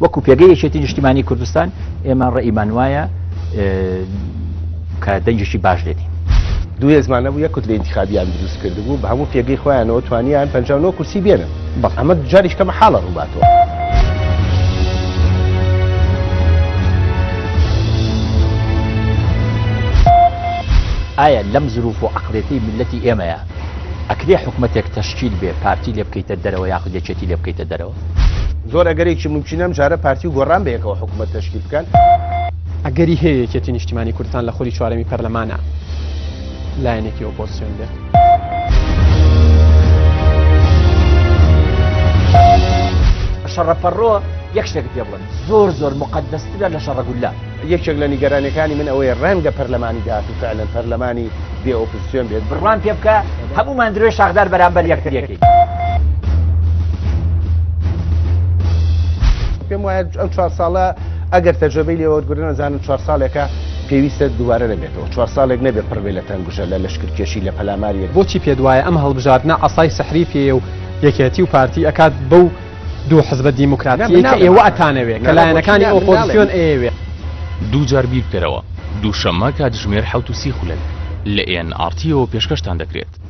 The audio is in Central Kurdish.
وەکو پێگەی یەکێتی نیشتیمانی کوردستان ئێمە ڕەئیمان وایە کە دەنگێکی باش لێدین. دوو هێزمان نەبوو یەک کوتلەی ئینتیخابیان دروست کردبوو بە هەموو پێگەی خۆیانەوە توانیان 59 کورسی بێنن بەڵ ئەمە جاریش کە مەحاڵە ڕووباتەوە. ئایا لەم زروف و عەقڵێتەی میللەتی ئێمەیا ئەکرێ حکومەتێک تەشکیل بێ پارتی لێ بکەیتە دەرەوە یاخود یەکێتی لێ بکەیتە دەرەوە؟ زۆر ئەگەرێکی مومکینە ئەم جارە پارتی و گۆڕان بەیەکەوە حکومەت تەشکیل بکەن. ئەگەری هەیە یەکێتی نیشتیمانی کوردستان لە خولی چوارەمی پەرلەمانا لایەنێکی ئۆپۆزسیۆن بێت. شەڕەپەڕۆ یەک شتێکت پێ بڵێم زۆر زۆر موقەدەسترە لە شەڕەگوللە. یەکێک لە نیگەرانیەکانی من ئەوەیە ڕەنگە پەرلەمانی داهاتوو فعلەن پەرلەمانی بێ ئۆپزسیۆن بێت. بڕوام پێ بکە هەموومان درۆی شاخدار بەرامبەر یەکتر یەکەین. پێم وایە ئەم چوار ساڵە ئەگەر تەجربەی لێ وەرگرن ئەزانن چوار ساڵێکە پێویستە دووبارە نەبێتەوە چوار ساڵێک نەبێت پڕ بێ لە تەنگژە لە لەشکرکێشی لە پەلاماری یەک. بۆچی پێت وایە ئەم هەڵبژاردنە عەسای سحری پێیە و یەکێتی و پارتی ئەکات بەو دوو حزبە دیموکراتیەی کە ئێوە ئەتانەوێ، کە لایەنەکانی ئۆپۆزسیۆن ئەیەوێ. دوو جار بیر بکەرەوە، دووشەممە کاتژمێر 7:30 خولەک لە ئێن ئاڕ تیەوە پێشکەشتان دەکرێت.